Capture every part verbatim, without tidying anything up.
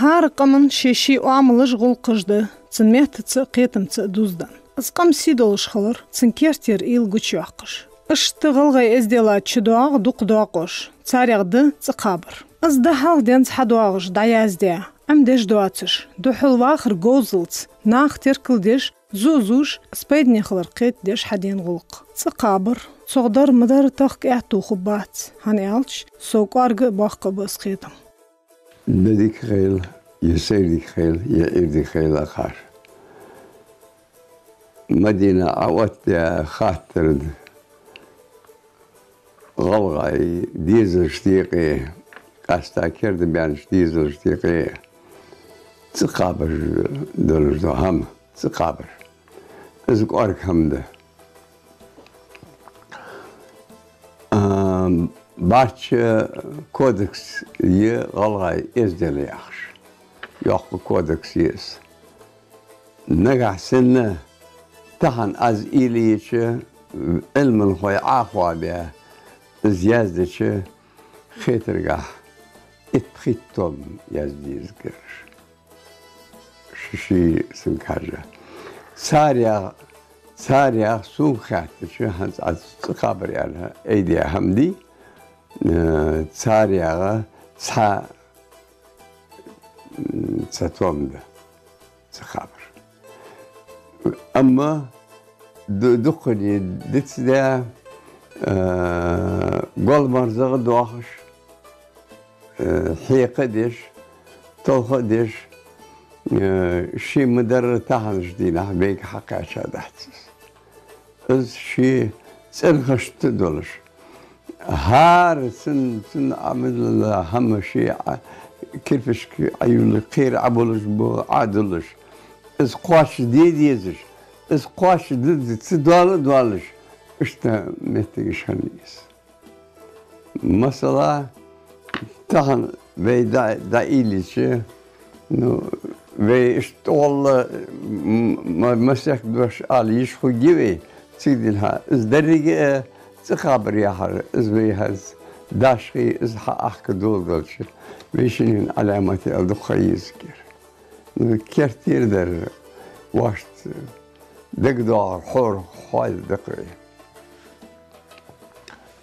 ХӀара къаман ший-ший оамалаш, гӀулакхаш да, цун меттаца а, кхетамца а дуздан. Из къам сий долаш хилар, цун керттера уйла гучайоаккхаш. Иштта гӀалгӀай эздела чудоагӀа дукха доакъош, царех да цӀи кхабар. Из да хьалха денз хьадоагӀаш, дӀаяздаь, Ӏомадеш доацаш, духхьал вахара говзалца, наха теркалдеш, зу-зувш, из пайдане хилар кхетадеш хьадена гӀулакх. ЦӀи кхабар, цох дар ма дарра тахка аьттув хургбац, хӀана аьлча, сов кӀоарга а боккха а ба из кхетам. Де дика хилва, е сайре дика хилва, е Ӏуйре дика хилва акхар. Мадина Ӏооттадаь хаттар да гӀалгӀай дезалашта юкъе, къаьстта керда баьннача дезалашта юкъе цӀи кхабаш долаш да хӀама, цӀи кхабар. Из кӀоарга хӀама да. А, барчча кодекс я гӀалгӀай эздел яхаш. Йоккха кодекс я из. Нагахьа санна тахан аз уйла йича, Ӏилманхой Ӏохоабаь, из яздича, хетаргахьа итт-пхийтта том язде дезаргдар. Ши-ши санна кхажа. Царех, царех сога хаьттача, хӀанз аз цӀи кхабар аьнна айдаь хӀама дий, э, царех цхьа, м, цхьа том да цӀи кхабар. Амма ду-, дукхане дицдаь, э, гол-мерзагӀа доахаш, э, хьекха а деш, толха а деш, э, ше ма дарра таханарча дийнахьа вайга хьакхаьчадац из. Из ший цӀенхашта долаш. ХӀара цун, цун Ӏамал хӀама ший Ӏа-, кирпишка Ӏайолла кхера Ӏобулаш бола Ӏадалаш. Из кхоачашде дезаш, из кхоачашде ца дола а доалаш, иштта моттигаш хиннай из. Масала, тахан вай дӀа-, дӀаийлача, ну, вай иштта тӀагӀолла, м-, м-, масех дош ала йиш хургья вай, цига дийнахьа. Из деррига а цӀи кхабар яхар, из вай хӀанз дашхий, из хьаахка доладелча, вай шиннена Ӏаламате ала дукха ха езаргья. Ну, керттера дар, вешта дагадоагӀар хьора хьоаде деза вай.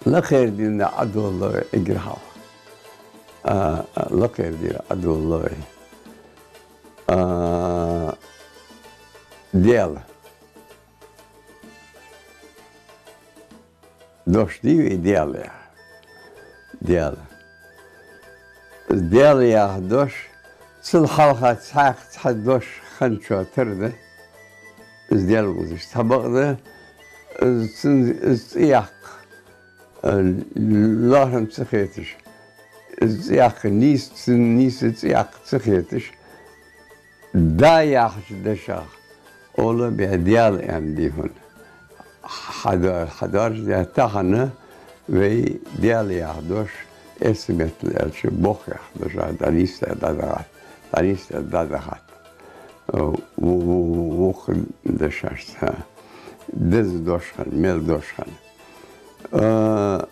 Лакхера дийнахьа Ӏодоладу вай эггара хьалха. А, лакхера дийнахьа Ӏодоладу вай. А, Даьла. Дош дий вай Даьла яха? Даьла. Даьла яха дош, цул хьалха цхьаккха цхьа дош хинначоа тара да. Из Даьла везаш цхьабакъда, из цун, из цӀи яккха, э, лоархӀам ца хеташ. Из цӀи яккха нийса, цун нийса цӀи яккха ца хеташ. Да яхача дешах оалаш ба Даьла аьнна дий хьона. Хьада-, хьадаржа да тахан вай Даьла яха дош, эрсий меттала аьлча, бох яха дош, дӀанийсдаь дӀадахьа, дӀанийсдаь дӀадахьа. Ву-, ву-, ву-, вокх дешашца. Деза дош хинна, мел дош хинна. А,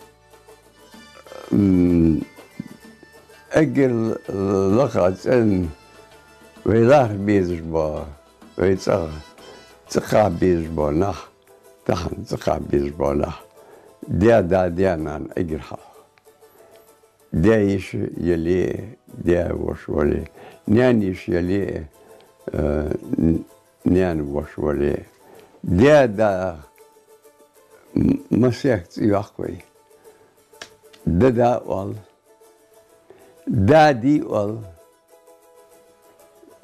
М, эггара лакха цӀен вай лархӀа безаш бола, вай цӀагӀа, цӀи кхаба безаш бола нах, тахан цӀи кхаба безаш бола нах, даь-да, даь-нана эггара хьалха. Даь-йиша яле а, даь-воша вале а, наьна-йиша яле а, э, н-, наьна-воша вале а. Даь-да м-, масех цӀи йоаккх вай. Дада оал. Дади оал.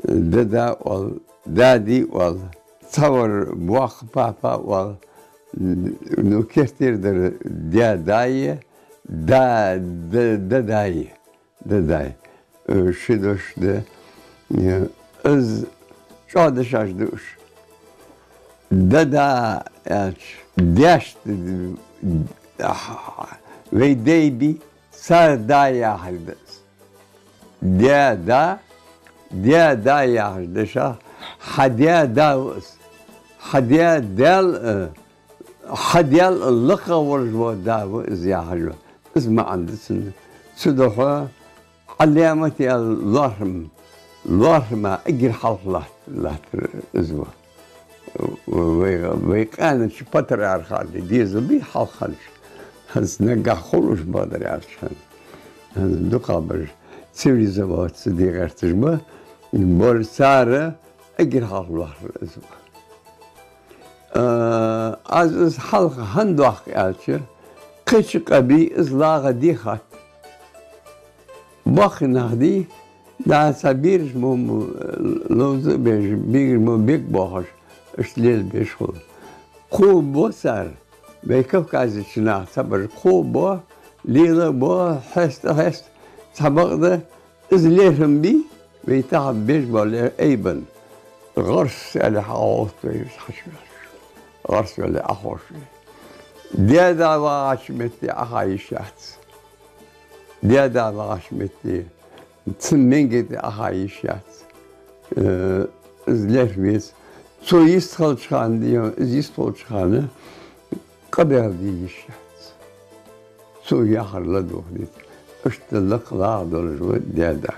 Дада оал. Дади оал. Цхьавар боккха папа оал. Ну, керттера дар даь-даи, да-, да-, дадаи. Дадай. Э, ши дош да. Э, из чӀоагӀа дешаш да уж. Дада аьлча, даьшта, а, вай дай бий, цар да яхар да из. Даь-да, даь-да яхаш дешах, хьа даь-да ва из. Хьа даь-даьл, э, хьа даьл лакха волаш вола да ва из яхаш ва. Из маӀан да цун. Цудухьа Ӏаламате аьлча лоархӀам, лоархӀаме эггара хьалха латт-, латтар из ва. Вай, вай къаьнача патриархатий дезал бий хьалха хиннача. ХӀанз наггахьа хул уж, бакъдар аьлча, хӀанз. ХӀанз дукхагӀбараш цивилизованно ца де гӀерташ ба, бо цар эггара хьалха лоархӀар из ва. А, аз из хьалха хӀана доаккх аьлча, кхыча къам бий из лагӀа де хатта. Боккхий нах дий, дӀа цхьа бераш мо, мо ловза а беш, бераш мо бегабоахаш, иштта лелабеш хул. Кхо бо цар, вай Кавказерча наха цхьабараш кхо бо, лела а бо, хьеста а хьеста, цхьабакъда из лерхӀам бий, вай тахан беш бола лерхӀам айбан. ГӀарс аьле хьагӀовтта вай, хьачувеш. ГӀарс аьле Ӏоховша вай. Даь-да вагӀача метте Ӏоха йиш яц. Даь-да вагӀача метте, цун менга тӀа Ӏоха йиш яц. Э, из лерхӀам веза. Цо йистхилча хана, дий хьона, из йистхилча хана къа баьле де йиш яц. Цо яхар ладувгӀа деза. Иштта лакха лагӀа долаш ва даь-да.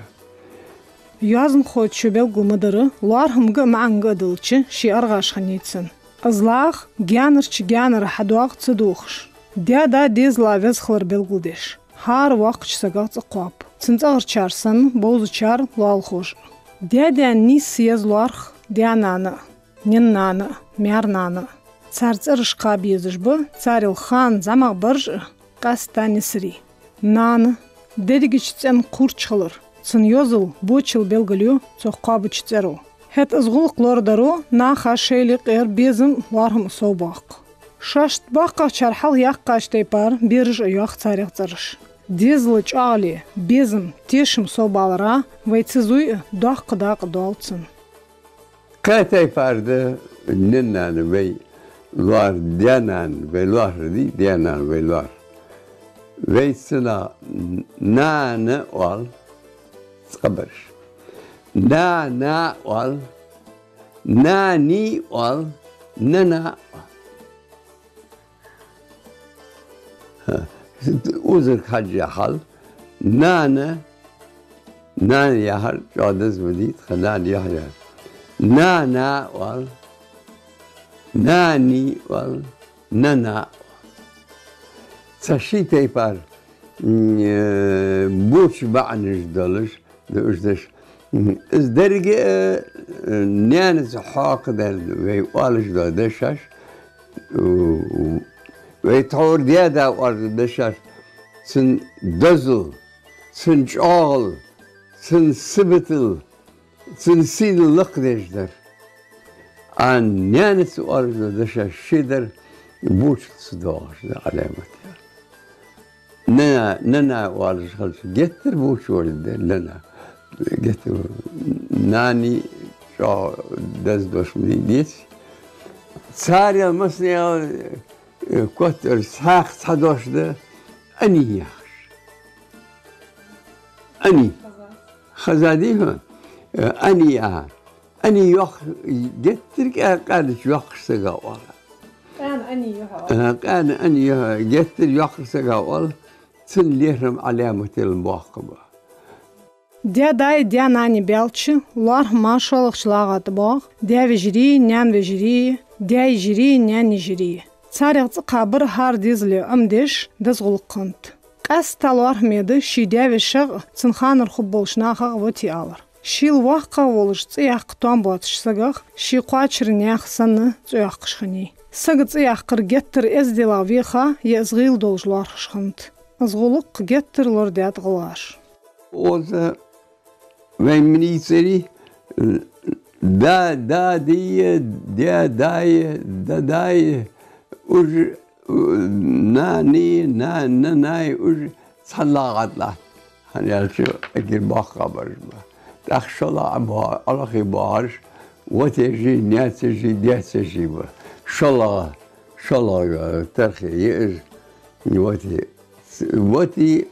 Йоазонхочо белгал ма дарра, лоархӀамга а маӀанга а делча, ший аргӀаш хиннай цун. Из лагӀа гаьнарча гаьнара хьадоагӀа ца дохаш. Даь-да дезала веза хилар белгалдеш, хӀара воккхача сагах цӀи кхоаб. Цун цӀагӀарчар санна, бовзачар лоалахоша. Даь-даьна нийсса еза лоархӀ даь-нана а, наьна-нана а, маьр-нана а. Цар цӀераш кхаба езаш ба, царел хана зӀамагӀбараш а, къаьстта несарий. Нана, дерригача цӀен кхурч хилар, цун йозал, бочал белгалъю цох кхоабача цӀеро. ХӀаьта из гӀулакх лорадаро наха шоайла юкъера безам а, лоархӀам а совбоаккх. Шоашта боккхагӀчар хьалха яьккхача тайпара бераша а йоах царех цӀераш. Дезала чӀоагӀале, безам, тешам совбалара вай цу зуй а доккха дакъа доал цун. Кхы тайпара да наьна-нана вай лоархӀ, даь-нана вай лоархӀар дий, даь-нана вай лоархӀ. Вай цунах нана оал цхьабараш. Нана оал, нани оал, нана оал. ХӀа, узарг хьажжа хьал, нана, нана яхар чӀоагӀа деза ма дий, тха нана яхар. Нана оал, нани оал, нана оал. Цхьа ший тайпара, м, э, боча маӀанаш долаш, да уж дешаш. Из деррига а, э, наьнаца хьокхадаьнна вай оалаш дола дешаш, у, у, вай тхьовра даь-да оалаш дола дешаш, цун дозал, цун чӀоагӀал, цун сибатал, цун сийнал лакхдеш дар. А наьнаца оалаш дола дешаш ший дар, бочалца доагӀаш да Ӏаламат яр. Нана, нана оалаш хилча, геттара боча вар да нана. Геттара нани чӀоагӀа деза дош ма дий деций. Царел массанел, э, коттар цхьаькха цхьа дош да, ани яхаш. Ани. Хаза дий хьона? Э, ани яхар. Ани йоккх-, геттара къа-, къаьнача йоккхача сага оал. Къаьна ани яхар. Э, къаьна ани яхар, геттара йоккхача сага оал, цун лерхӀам Ӏаламат ялан боккха ба. Даь-даи даь-нанеи баьлча, лоархӀам шоллагӀча лагӀа тӀа боагӀа, даь-вежарий, наьна-вежарий, даь-йижарий, наьна-йижарий. Царех цӀи кхабар хӀара дезале Ӏомадеш деза гӀулакх хиннад. Къаьстта лоархӀаме да ший даь-вешех а, цун ханара хургболча нахах а вати алар. Шийла воккхагӀа волаш цӀи яккха тоам боацача сагах ший кхоачара наьха санна цӀи йоаккхаш хиннай. Сага цӀи яккхар геттара эзделагӀа веха е из гӀийла долаш лоархӀаш хиннад. Из гӀулакх геттара лорадаьд гӀалгӀаша. Оза вай мин ийцарий, да, да, дие, да, дае, да, дае, уж, у, нани, на, нанай, уж цхьан лагӀа тӀа латт. ХӀана аьлча эггара боккхагӀбараш ба. ТӀаккха шоллагӀа бо-, Ӏалахий боагӀараш, вотежи, наьцежи, даьцежи ба. ШоллагӀа, шоллагӀа, тархи е уж, воти, воти,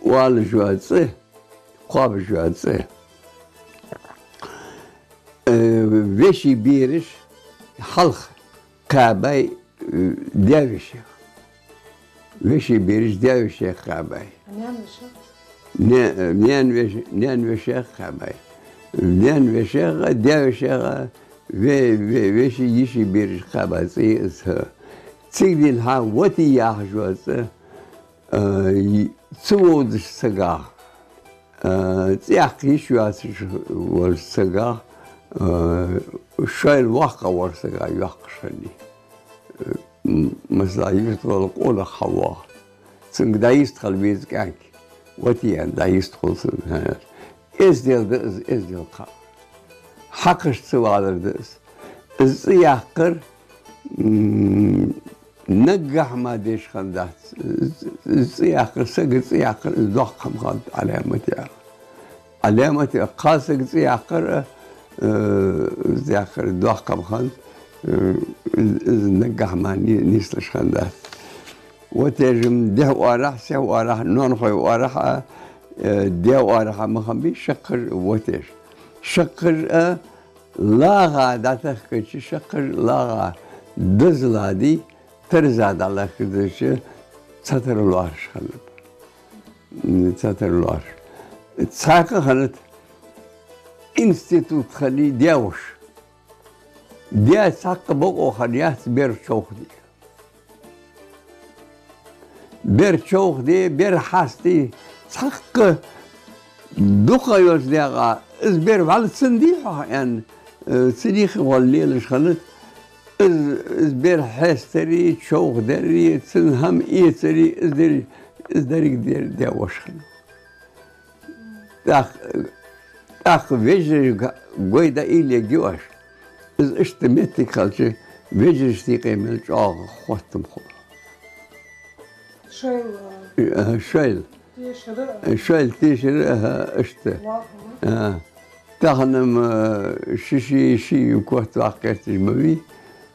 оалаш йола цӀи, кхоабаш йола цӀи. Э, веший бераш хьалха кхаьбай, э, даь-вешех. Веший бераш даь-вешех кхаьбай. А наьна-вешех? Не, э, наьна-веш-, наьна-вешех кхаьбай. Наьна-вешийгара, даь-вешийгара, ве-, ве-, веший, йиший, бераш кхаьба цӀи я из. Цига денз хьа Вати яхаш йола цӀи, а, ца вовзача сагах, а, цӀи яккха йиш йоацаш волча сагах, а, шоайла воккхагӀвар сага йоаккхаш хиннай. М-, масала, юртахола къонах хьавоагӀа. Цунга дӀайистхила веза кӀаьнк. Вати аьнна, дӀайистхул цунна. Эздел да из, эздел кхаъ. Хьакхаш ца валар да из. Из цӀи яккхар, м, наггахьа мара деш хиннадац. Из, из цӀи яккхар, сага цӀи яккхар, из доккха хӀама хиннад Ӏаламате. Ӏаламате кхалсага цӀи яккхар, э, из яккхар доккха хӀама хиннад, э, из, из наггахьа мара ни-, нийслуш хиннадац. Ватеж-м дехьа оарахьа, сехьа оарахьа, ноанахой оарахьа, э, даь оарахьа ма хиннабий, шаккхе а ватеж. Шаккхе а лагӀа дӀатахкача, шаккхе а лагӀа дозаладе, тараза дӀалахкадича, цхьатарра лоархӀаш хиннаб. М, цхьатарра лоархӀаш. Цхьаькха хиннад институт хиннай даь-воша. Даь цхьаккха бокъо хиннаяц бер човхаде. Бер човхаде, бер хьасте, цхьаккха дукха йолча декъа, из бер вӀалла цун дий хьо аьнна, э, цун дийхка гӀолла лелаш хиннад. Из, из бер хьестари, човхадари, цун хӀама эцари, из дер-, из деррига даь-, даь-воша хиннай. ТӀаккха, тӀаккха вежарашка гой дӀаайла ергья оаш. Из иштта моттиг хилча, вежарашта юкъе мел чӀоагӀа хоттам хул. Шоайла. Э, шоайла. Тешар а. Шоайла тешар а, аха, иштта. ЛоархӀам а. А. Тахан-м, э, ши-ши, ши-ши котваккха гӀерташ ма вий.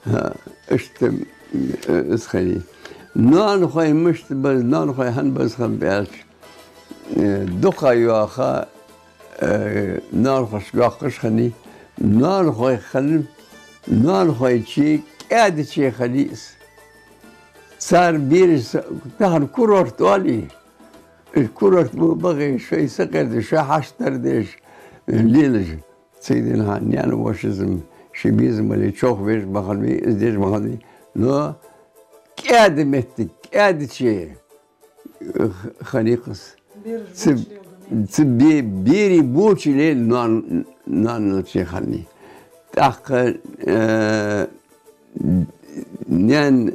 А, иштта, э, из хиннай. Ноанахой мишта баз, ноанахой хӀана баз хиннаб аьлча, э, дукха йоаха, э, ноанахошка йоаккхаш хиннай. Ноанахой хинна, ноанахой чу кӀаьдаче хиннай из. Цар бераш са-, тахан курорт оалий. Уж курорт мо бахе, шоай сакъердаш, шоай хьашт тардеш, э, лелаш. Цига денз хьа наьна-вошас-м ши безам бале, човхавеш ма хиннавий, из деш ма хиннавий. Но кӀаьда моттиг, кӀаьдаче, э, хиннай-кх из. Бераш Цу, боча леладу меттиг. Цу бе-, берий боча лела ноан-, ноаналче хиннай. ТӀаккха, э, наьн-,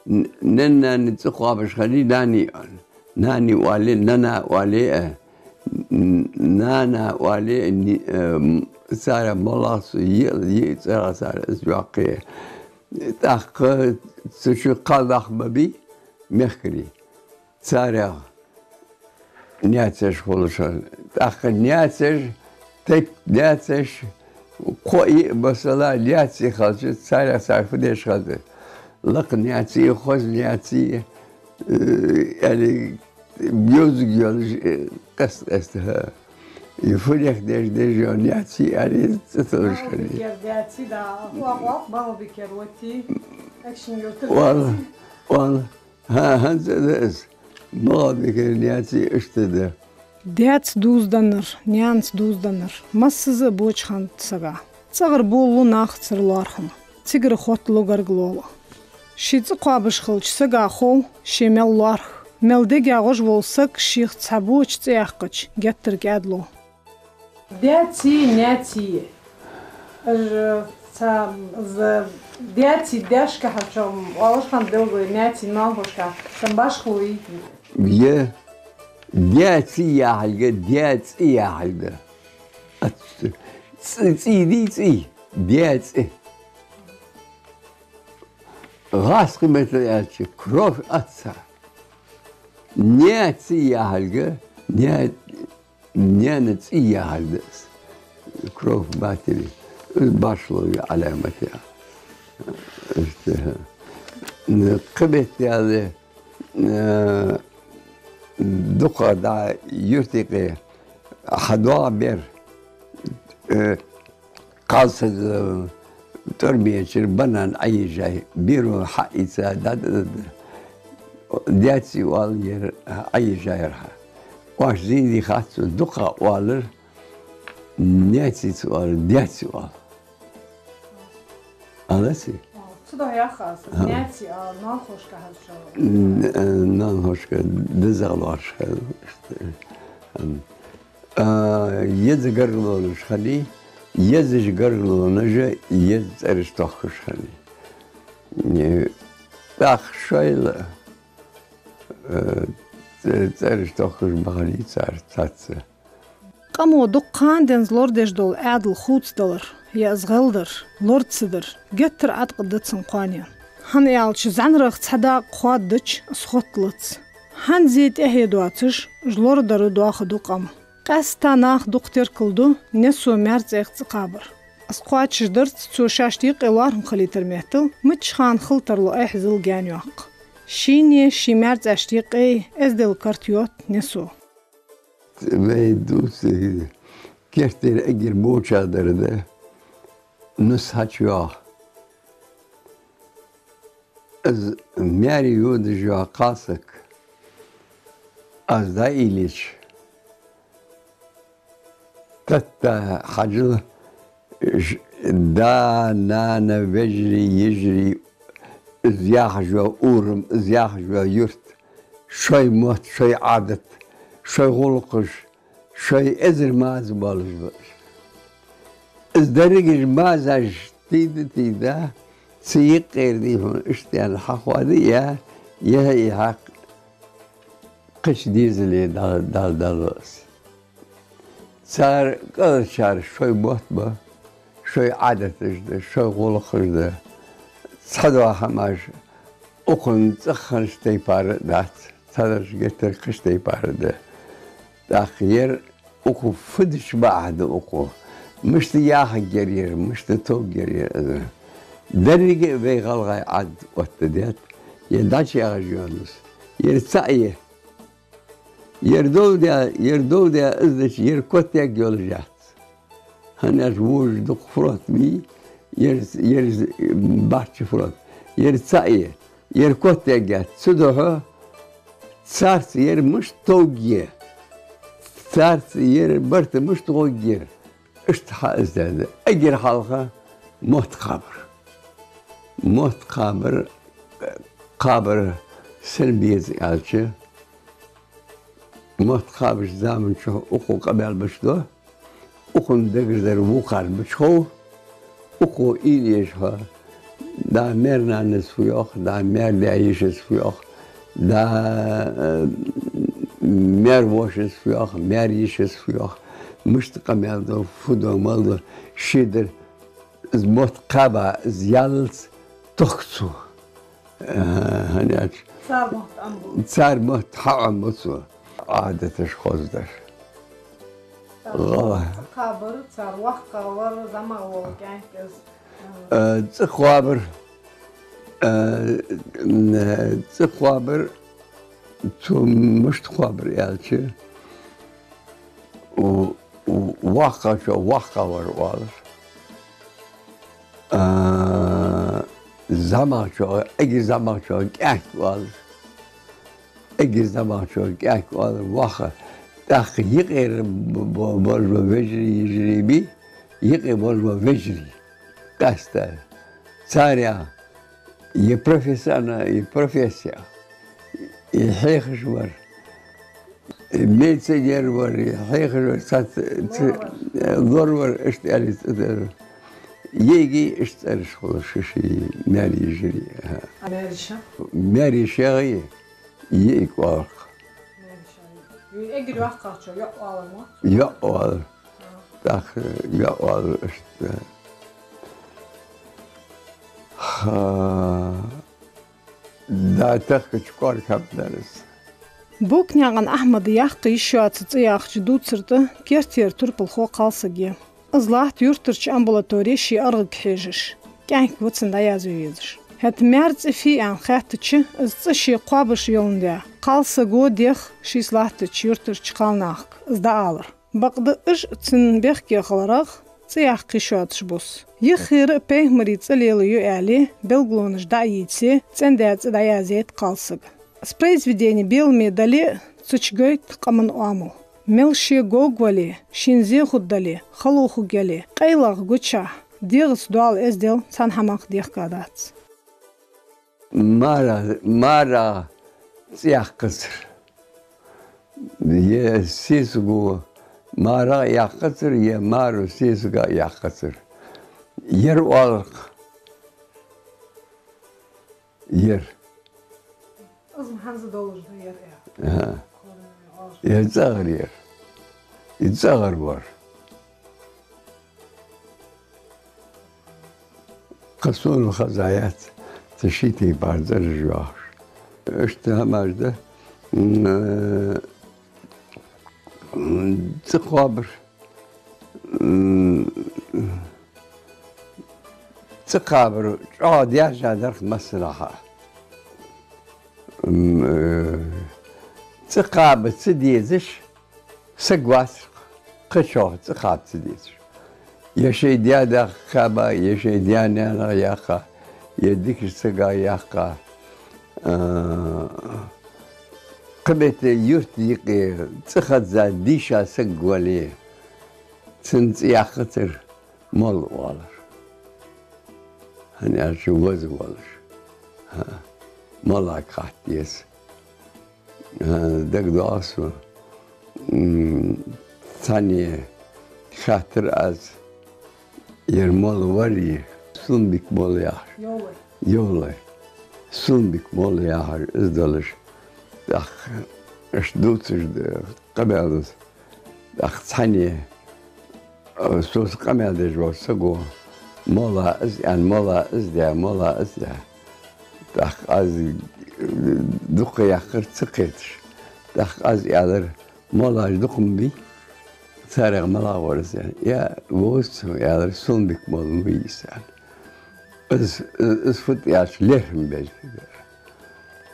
н-, наьн-нанна цӀи кхоабаш хиннай, нани, нани оале, нана оале, э, н-, нана оале, ни-, э, м-, царех моллагӀа йиъ, йиъ цӀерагӀа цар из йоаккхе. ТӀаккха цу чу кхалнах ма бий, мехкарий. Царех наьцаш хулаш хиннад. ТӀаккха наьцаш, тайп-, наьцаш, кхо-йиъ, масала, наьций хилча, царех цар фу деш хиннад? Лакха наьций, хоза наьций, э, яьннай, бёзага йолаш, э, къаьст-къаьста, хӀа. Из фу дех деш, деш йола наьций, яьннай, цӀи туллаш хиннай. Малбикера даьций да, хӀа, хӀа, Малбикера Вати, Экажкъонгий-Юртара даьций. Валла, валла. ХӀа, хӀанз а да из. Малбикера наьций иштта да. Даьца дувзаденнар, наьнаца дувзаденнар массаза а боча хиннад сага. ЦӀагӀара болалу нахацара лоархӀам. Цигара хотталу гаргало. Ший цӀи кхоабаш хилча сага хов ше мел лоархӀ, мел дега гӀож вола саг шийх цхьа боча цӀи яьккхача геттара кӀаьдлу. Даьций, наьций. Уж цхьа з-, даьций даьшкахьа чом оалаш хиннад белгало, наьций ноанахошка, цхьа башхало йий? Е, даьций яхилга, даь цӀи яхилга. Ац-, цӀи, цӀий дий, цӀий, даь цӀи. ГӀазкхий меттала аьлча, кровь отца. Наьций яхилга, наь-, наьна цӀий яхилга да из. Кровь матери. Из башхало я, Ӏаламат я. Иштта. Кхы бетта аьлча, э, дукха дӀа юрта юкъе хьадоагӀа бер, э, кхалсаг, э, тӀормечура банан Ӏоежай, беро хьаийца, да, да, да, да. Даьций оал ер, Ӏоежай ер хьа. Оаш зийна хац, дукха оалар, Наьци ца оал, даьци оал. Аласи? Цудухьа яха аз. Наьци, а, нанахошка хьажа. Н-, э, нанахошка дезагӀа лоархӀаш хилар. Ам, а, еза гаргалонаш хиннай, езаш гаргалонаш, еза цӀераш тохкаш хиннай. Э, тӀаккха шоайла, э, цӀе-, цӀераш тохкаш бахалий цар цаца. Къамо дукха хана денз лорадеш дола Ӏаьдал хувцадалар, е из гӀелдар, лорацадар геттара Ӏаткъа да цун кхоанен. ХӀана аьлча, зӀанараха цхьа дакъа хоададича, из хотталац. ХӀанз тӀехье доацаш, уж лорадар доаха ду къам. Къаьстта наха дукха теркал ду Несо маьр-цӀех цӀи кхабар. Из кхоачашдарца цо шоашта юкъе лоархӀам хилийтар меттел, мичча хана хила тарлу айхьа зил гаьна йоаккх. Шийна, ший маьр-цӀашта юкъе эздел карт йода Несо. Вай дувца кертера эггара боча дар да, нус хьачуйоагӀа. Из маьре йодаш йола кхалсаг, аз дӀаийллача, тӀатта хьажал, ш-, да, нана, вежарий, йижарий, из яхаш йола урам, из яхаш йола юрт, шоай мотт, шоай Ӏадат, шоай гӀулакхаш, шоай эзар маза болаш ба. Из дерригаш мазаш тийда-тийда, цу юкъера дий хьона иштта аьнна хьахоадаяь, е, е хьакъ кхыча дезале дал-, дал-, даллалц. Цар кӀалхарчар шоай мотт ба, шоай Ӏадаташ да, шоай гӀулакхаш да. Цхьадола хӀамаш укхун цӀагӀа хиннача тайпара дац, цхьадараш геттара кхыча тайпара да. ТӀаккха ер укхо фу дича бакъахьа да укхо. Мишта яхаргьяр ер, мишта тохаргьяр ер из. Деррига а вай гӀалгӀай Ӏадат оттадергда, е дӀачуяхаш йола нус. Ер цаӀ я. Ер довргда, ер довргда из дича, ер котдаьнна йолаш яц. ХӀана аьлча вожаш дукха фронт бий, ер, ер баьхача фронт. Ер цаӀ я, ер котдаьнна яц. Цудухьа царца ер мишта тохаргья, царца ер барт мишта гӀоргья, иштта хьа из даьд. Эггара хьалха мотт кхабар. Мотт кхабар, кхабар сенна беза аьлча, мотт кхабача заман чухь укхо къамаьл беш да, укхун дегаш дар вокхар беча хов, укхо уйла еш хов, да маьр-нанас фу йоах, да маьр-даь-йишас фу йоах, да, э, маьр-вошас фу йоах, маьр-йишас фу йоах, мишта къамаьл ду, фу ду, мала ду, шийдар из мотт кхаба, из яллалца тохк цо. Э, хӀана аьлча цар мотт Ӏомабу. Цар мотт хьаӀомабу цо. Ӏадаташ хоздар. Цар ГӀала. Цхьа кхабар, цар воккхагӀвар, зӀамагӀа вола кӀаьнк из. Э, цӀи кхоабар. Э, м, э, цӀи кхоабар. Цо мишта кхоабар аьлча, у, у, воккхагӀчоа воккхагӀвар оалаш. А, зӀамагӀчоа, эггара зӀамагӀчоа кӀаьнк оалаш. Эггара зӀамагӀчоа кӀаьнк оалаш, воккха. ТӀаккха юкъера бо-, бо-, болаш бола вежарий, йижарий бий, юкъе болаш бола вежарий. Къаьстта. Царех е профессионал, е профессия, е хьехаш вар, е милиционер вар, е хьехаш вар, цхьацца, ц-, лор вар, иштта аьле цӀи дар. ЙиӀига иштта цӀераш хулаш ший маьр-йижарий. Аха. А маьр-йиша? МаьрйишегӀа йиӀиг оал-кх. Маьр-йиша. Ю эггара воккхагӀчоа йоӀ оалар мо? ЙоӀ оалар. ТӀаккха йоӀ оалар иштта. Ха, да тахкача кӀоарга хӀама дар из. Бокнаькъан Ахьмада яккха йиш йоаца цӀи яхача дувцар тӀа кертера турпалхо кхалсаг я. Из латт юртарча амбулаторе ший аргӀага хьежаш, кӀаьнк ва цунна дӀаязве везаш. ХӀаьта маьр-цӀи фий аьнна хаьттача, из цӀи ше кхоабаш йоландаь, кхалсаго дех шийца латтача юртарча кхалнахага из дӀаалар. Бакъда уж цун бехке хиларах цӀи яккха йиш йоацаш бус. Юххера а пайхамара цӀи лела ю аьле белгалонаш дӀа а йийце, цӀен-даь цӀи дӀаяздайт кхалсага. Из произведени беламе дале а, цу чу гойтт къаман оамал. Мел ше гӀоргвале, шийна зе хургдале, хало хургъяле, къайлагӀа гучахь, дегӀаца дола эздел цхьан хӀамах дехка дац. Мара, мара цӀи яккхацар. Е сесаго мара яккхацар, е мара сесаго яккхацар. Ер оаларх. Ер. Из ма хӀанз долаш да ер, э. Аха. Ер цӀагӀара ер. Из цӀагӀара вар. Кхы сона хеза яц, цу ший тайпара цӀераш йоахаш. Иштта хӀамаш да, м, э, м, цӀи кхабар, м, цӀи кхабар чӀоагӀа дезаш дар массанахьа. М, э, цӀи кхаба ца дезаш, саг вацар кхычоа цӀи кхаба ца дезаш. Е шоай даь-даьх кхаьба, е шоай даь-наьнах яьккха, е дикача сага яьккха. А, кхыбетта юрта юкъе цӀи хеза дийша саг вале, цун цӀи яккхацар молла оалар. ХӀана аьлча ваза волаш. ХӀа, моллага хатта деза. А, дагадоагӀа сона, м, цхьанне хаьттар аз, ер молла варий, Сулумбик молла яхар. Йовлой. Йовлой. Сулумбик молла яхар из долаш. ТӀаккха иштта дувцаш да къамаьл из. ТӀаккха цхьанне, э, соца къамаьл деш вола саго, молла из аьнна, молла из даь, молла из даь. ТӀаккха аз, э, дукха яьккхар ца кхеташ. ТӀаккха аз аьлар, моллаш дукха ма бий, царех малагӀа вар из аьнна. Е, вовза цо, аьлар, Сулумбик молла ма вий из аьнна. Из, из, из фуд аьлча лерхӀам беш.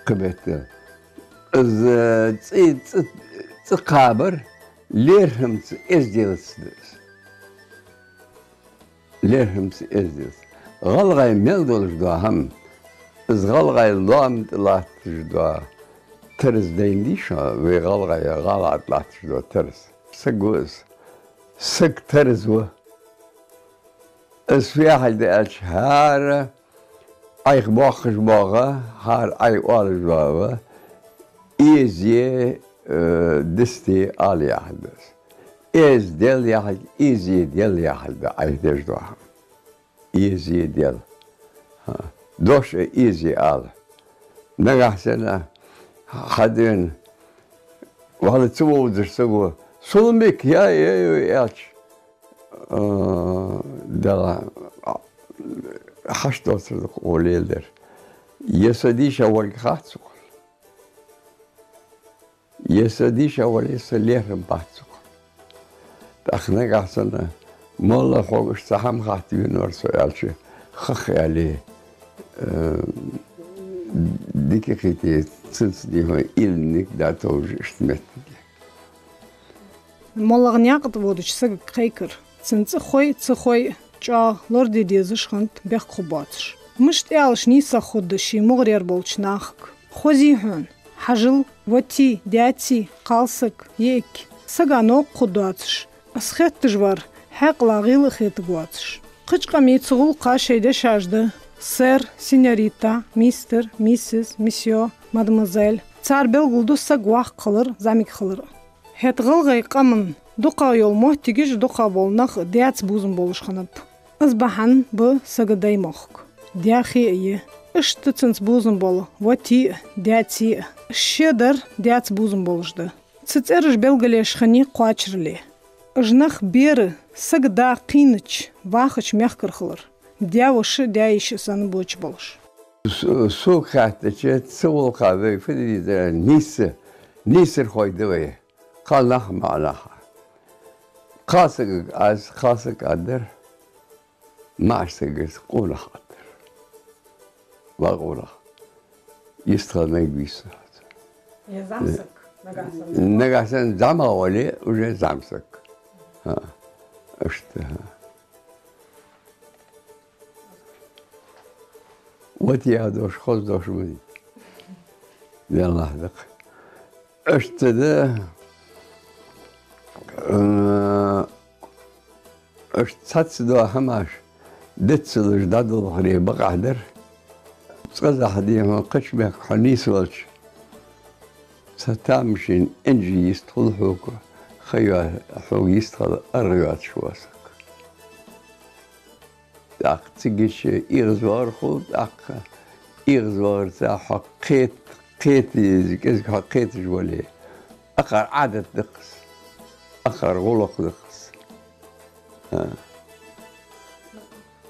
Кхыбетта. Из, э, цӀи, цӀи, цӀи кхабар лерхӀамца, эзделаца да из. ЛерхӀамца, эзделаца. ГӀалгӀай мел долаш дола хӀама, из гӀалгӀай лоам тӀа латташ дола тараз дайна дий шоана, вай гӀалгӀай гӀала тӀа латташ дола тараз. Саг ва из. Саг тараз ва. Из фу яхилга да аьлча, хӀара Ӏайха боаккхаш боагӀа, хӀара Ӏай оалаш боагӀа, эзе, э, дисте ала яхилга да из. Эздел яхилга, эзедел яхилга да Ӏайха деш дола хӀама. Эзедел. ХӀа. Дош а эзе ала. Нагахьа санна хьадена, валла ца вовзаш саго, Сулумбик, я, я, я, аьлча, а, Дала, а, хьашт доацар да-кх оаха леладер. Е со дийша валга хац сона. Е со дийша вале, са лерхӀам бац сона. ТӀаккха нагахьа санна, молла, хьога иштта цхьа хӀама хатта венавар со аьлча, хах аьле, э, дика кхийте, цунца дийхьа илланиг да товжа иштта меттиге. МоллагӀа наькъа тӀа водача сагага кхайкар, цун цӀи хой, ца хой, чӀоагӀа лораде дезаш хиннад бехк хургбоацаш. Мишта аьлча нийсагӀа хургда ший мугӀарера болча нахага? Хозий хьона, хьажал, воти, даьций, кхалсаг, йиӀиг, сага новкъа хургдоацаш, из хетташ вар хьаькъала гӀийла а хетаргвоацаш. Кхыча къамий цу гӀулакха шоай дешаш да: сэр, сеньорита, мистер, миссис, месье, мадемуазель. Цар белгалду саг воккха хилар, зӀамига хилар. ХӀаьта гӀалгӀай къаман дукхагӀа йола моттигаш а, дукхагӀа бола нах а даьца бувзам болаш хиннаб. Из бахьан ба сага даьй мохк. Даьхе а я. Иштта цунца бувзам бола воти а, даьци а. Шедар даьца бувзам болаш да. Цу цӀераш белгалъеш хиннай кхоачарале. Уж нах бера сага да кхийнача, вахача мехкара хилар. Даь-воша, даь-йиша санна боча болаш. Со-, сога хаьттача, цу гӀулакха вай фу де деза, нийса, нийсархой да вай. Кхалнах а, маӀанах а. Кхалсагага аз кхалсаг аргдар, маӀача сагага къонах аргдар. Ва къонах. Йистхила мегаргвий со? Е зӀамсаг, нагахьа санна. Нагахьа санна зӀамагӀа вале, уже зӀамсаг. ХӀа. Иштта, хӀа. Вот я дош, хоза дош ма дий. Деллахь да-кх. Иштта да, Э, Иштта цхьацца дола хӀамаш деццалуш дӀадолхаре бакъахьа дар. Цкъаза хьа, дий хьона, кхыча мехка хьо нийсвелча, цхьа тамашийна энжи йистхул хьога, ха йо-, хьога йистхила аргӀа йоацаш вола саг. ТӀаккха цига иштта эгӀазвахар хул, тӀаккха эгӀазвахарца хьо кхет-, кхета, кӀезига хьо кхеташ вале, акхар Ӏадат да-кх из, акхар гӀулакх да-кх из. А.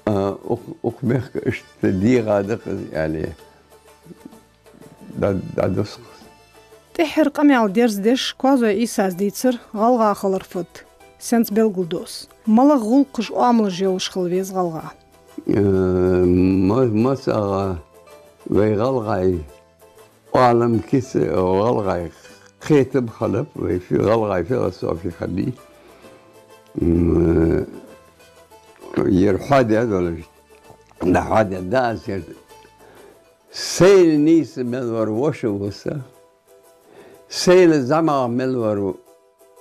А, укх, укх мехка иштта дегӀа да-кх из, аьле, дӀа-, дӀадус-кх из. ТӀеххьара къамаьл дерзадеш Коазой Ӏийсас дийцар гӀалгӀа хилар фуд, сенца белгалдоз. МалагӀа гӀулакхаш, оамалаш йолаш хила веза гӀалгӀа? Э, ма-, массагӀа вай гӀалгӀай Ӏалам кица гӀалгӀай кхетам хиннаб, вай фи-, гӀалгӀай философи хиннай. М, ер хьоадаь долаш, да, хьоадаь да аз ер. Сайна нийса мел вар воша ва са, сайна зӀамагӀа мел вар,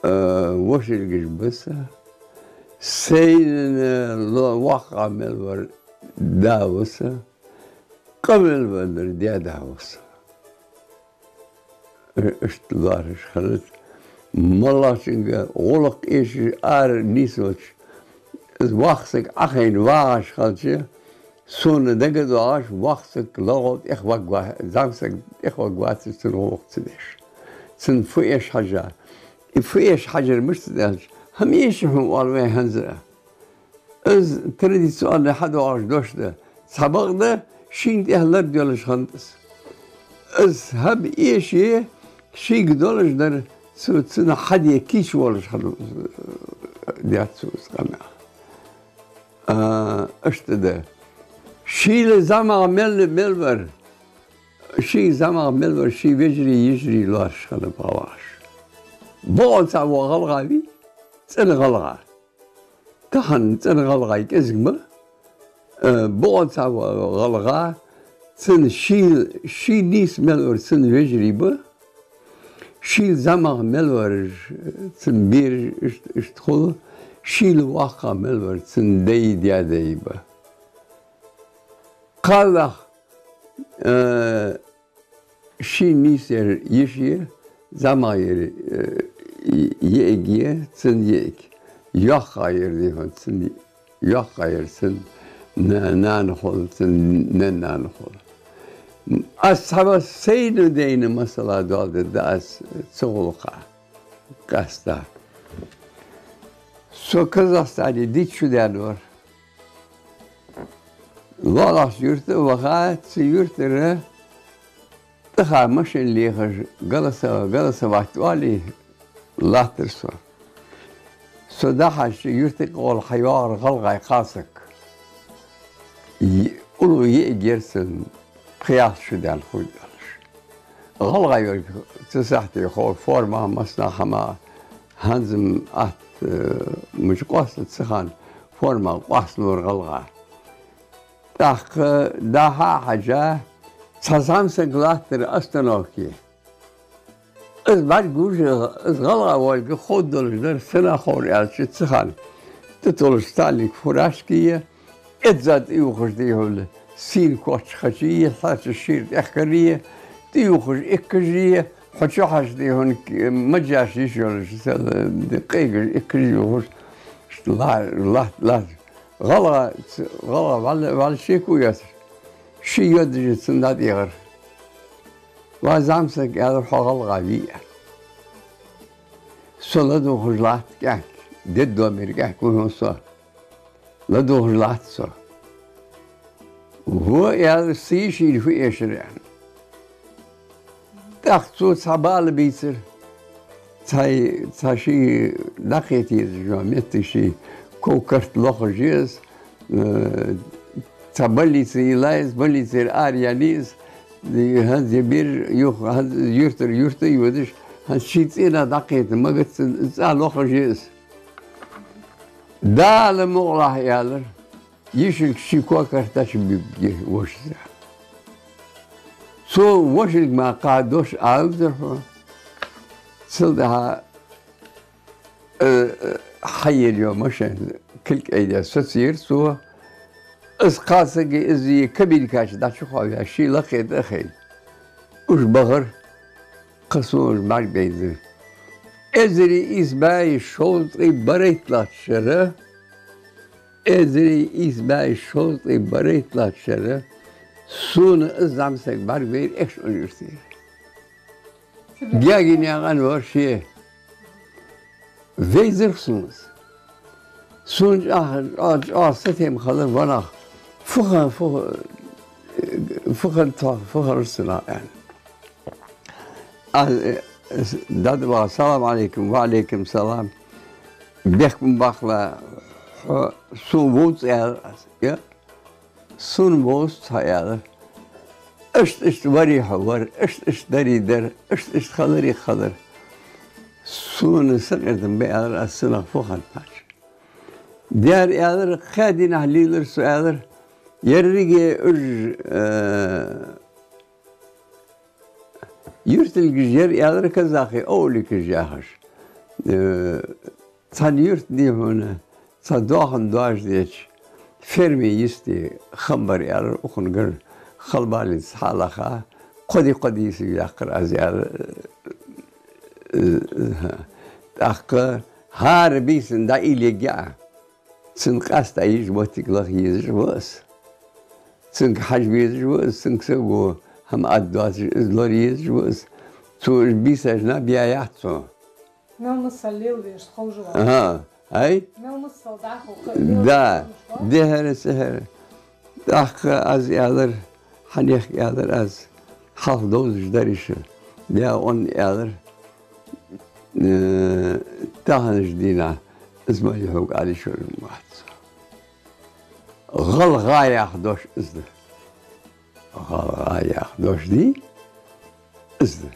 э, вошилгаш ба са, сайна ло-, воккхагӀа мел вар да ва са, къамаьл веннар даь-да ва са. Иштта лоархӀаш хиннад. МоллагӀчунга гӀулакх эшаш ара нийсвелча, из воккха саг Ӏохайна вагӀаш хилча, сона дагадоагӀаш, воккха саг лоӀамал тӀехваргва-, зӀамсаг тӀехваргвацар цун гӀулакх ца деш. Цунна фу эш хьажа. И фу эш хьажар мишта да аьлча, хӀама эший хьона, оал вай хӀанз а. Из традиционни хьадоагӀаш дош да. Цхьабакъда, шийна тӀехьа лард йолаш хиннад из. Из хӀама эше, шийга долаш дар, цу-, цунах хьаде кийча волаш хиннав, даьд цо из къамаьл. А, иштта да. Шийла зӀамагӀа мел, мел вар. Ший зӀамагӀа мел вар, ший вежарий, йижарий лоархӀаш хиннаб гӀалгӀаша. БоагӀа цхьа во гӀалгӀа вий, цӀена гӀалгӀа. Тахан цӀена гӀалгӀай кӀезига ба, э, боагӀа цхьа во гӀалгӀа, цун ший, ший нийса мел вар цун вежарий ба, шийла зӀамагӀа мел вар цун бераш, иштта, иштта хул, шийла воккхагӀа мел вар цун дай, даь-дай ба. Кхалнах, э, ший нийса яр йиша я, зӀамагӀа яр, э, йиӀиг я, цун йиӀиг. ЙоккхагӀа яр, дий хьона, цун йи-, йоккхагӀа яр цун на-, нана хул, цун наьна-нана хул. Аз цхьа ва сайна дайна масала доаладергда аз цу гӀулакха къаьстта. Со Казахстане диц шу даьнна вар. ЛоалахӀча юрта ваха, цу юртара тӀаха машен лехаш, голосо-, голосовать оалий, латтар со. Со дӀахьежача, юрта юкъе хьайоагӀар гӀалгӀай кхалсаг. Йи-, уллув йиӀиг яр цун, пхи-ялх шу даьнна хургдолаш. ГӀалгӀай йолга цу сахьте ховра форма, массанахьа хӀама, хӀанз-м атта, э, мича къоастадац ца хана, форма къоасталора гӀалгӀа. ТӀаккха дӀа-хьа а хьежа, цхьа зӀамсаг латтар остановке. Из бӀаргагуш, из гӀалгӀа волга ховргдолаш дар, сенах ховр аьлча, цу хана тӀатолаш сталинка фуражка я, эзза тӀаювхаш, дий хьона, сийна коч хачи, хьаьрча шера тӀехкари, тӀаювхаш эккажи, хьо чухьаш, дий хьона, к-, маджаш йиш йолаш, сел-, къегаш эккажи ювхаш, ла-, ла-, ла-, гӀалгӀа, ц-, гӀалгӀа вӀалла, вӀалла шеко йоацаш, ший йодаш я цунна дӀатӀаехар. Ва зӀамсаг, аьлар, хьо гӀалгӀа вий, аьлар. Со ладувгӀаш латт кӀаьнк, деддомера кӀаьнк ва хьона со. ЛадувгӀаш латт со. Во, аьлар, са йишийна фу эшар, аьнна. ТӀаккха цо цхьа бала бийцар. Цхьа, цхьа ший дӀакхета езаш йола моттиг, ший ков-карт лохаш я из, э, цхьа больнице йилла я из, больницера араяьннай из, и хӀанз я бер юха, хӀанз юртара юрта а йодаш, хӀанз ший цӀенах дӀакхета магац, цӀа лохаш я из. Дала мукъалахь, аьлар, йишилг ший ков-карт дӀачубуьгге вошас. Цо вошилга мара кхы дош аладир хьона. Цул тӀехьагӀа э, э, хьаелайо машен, кулг айдеш соцаелар цо. Из кхалсаг из кабинка чу дӀачухоаваь, ший лакхе тӀа а хайна, уж бахар, кхы сона уж бӀаргабайзар. Эзар ийс бӀаь шовзткъеи барайтталагӀча шера, эзар ийс бӀаь шовзткъеи барайтталагӀча шера сона из зӀамсаг бӀаргабайра Экажкъонгий-Юртара. Гагинаькъан вар ше. Вайзар сона из. Сона чӀоагӀа, чӀоагӀа, чӀоагӀа сатем хилар ванах. Фу хиннад, фу, фу хиннад тхох, фу хилар цунах, аьнна. Аз, э, дӀадоагӀа, салам Ӏалайкум, ва Ӏалайкум салам. Бехк ма баккхалахь, хьо сона вовз, аьлар аз. Я? Сона вовз хьо, аьлар. Иштта-иштта варий хьо, вар, иштта-иштта дарий, дар, иштта-иштта хиларий, хилар. Сона сакъердам бе, аьлар аз, цунах фу хиннад хьажа. Дера, аьлар, кхаь дийнахьа лелар со, аьлар, еррига уж, э, юртилгаш яр, аьлар, казахий овликаш яхаш. Э, цхьан юрта, дий хьона, цхьа доахан доажадеча, ферме йисте хам бар, аьлар, укхунгара халбалица хьалаха, кхо ди, кхо ди йисте яьккхар аз, аьлар. ТӀаккха хӀара бийсан дӀаийлле а, цунна къаьстта езаш моттиг лаха езаш ва аз. Цунга хьажа везаш ва аз, цунга саго хӀама ад доацаш из лора езаш ва аз. Цо уж бийсаш наб яь яц цо. Мел масал лелавеш ховш вар. Ага, ай? Мел масал дӀахо кхы Да, лелавеш ховш вар. Дехьара-сехьара. ТӀаккха аз аьлар, хьанех, аьлар аз, хьалха довзаш дар уж. Я он, аьлар, э, таханарча дийнахьа из ма хьога Ӏалашвар вац. ГӀалгӀа яха дош из да. ГӀалгӀа яха дош дий? Из да.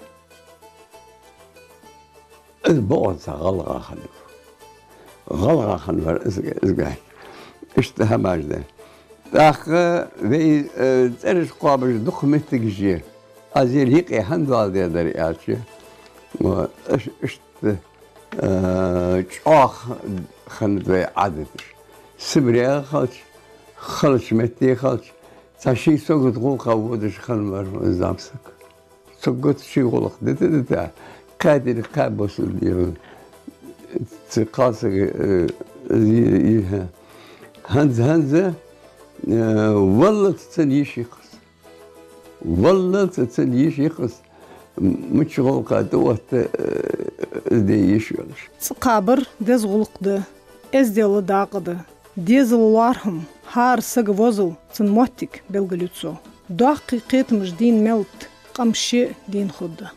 Из бокъонца гӀалгӀа хиннав. ГӀалгӀа хиннавар из, из гаьна. Иштта хӀамаш да. ТӀаккха вай, э, цӀераш кхоабаш дукха моттигаш я. Аз ер юкъе хӀана доаладаь дар аьлча, ва, иш-, иштта, э, чӀоагӀа хиннад вай Ӏадаташ. Сибре хилча, халача метте хилча, цхьа ший сагота гӀулакха водаш хиннавар из зӀамсаг. Сагота ший гӀулакх дита-дита, кхаь дийнахьа кхаь бусалба дийнахьа цу кхалсага, э, зи-, зи-, хӀанз, хӀанз, э, валлалца цун йиш я-кх из. Валлалца цун йиш я-кх из. Мича гӀулакха тӀаотта, э, из де йиш йолаш. ЦӀи кхабар деза гӀулакх да, эздел дакъа да. Дезала лоархӀам, хӀара сага возал, цун моттиг белгалъю цо. Доккхий кхетамаш дийна мел да къам ше дийна хургда.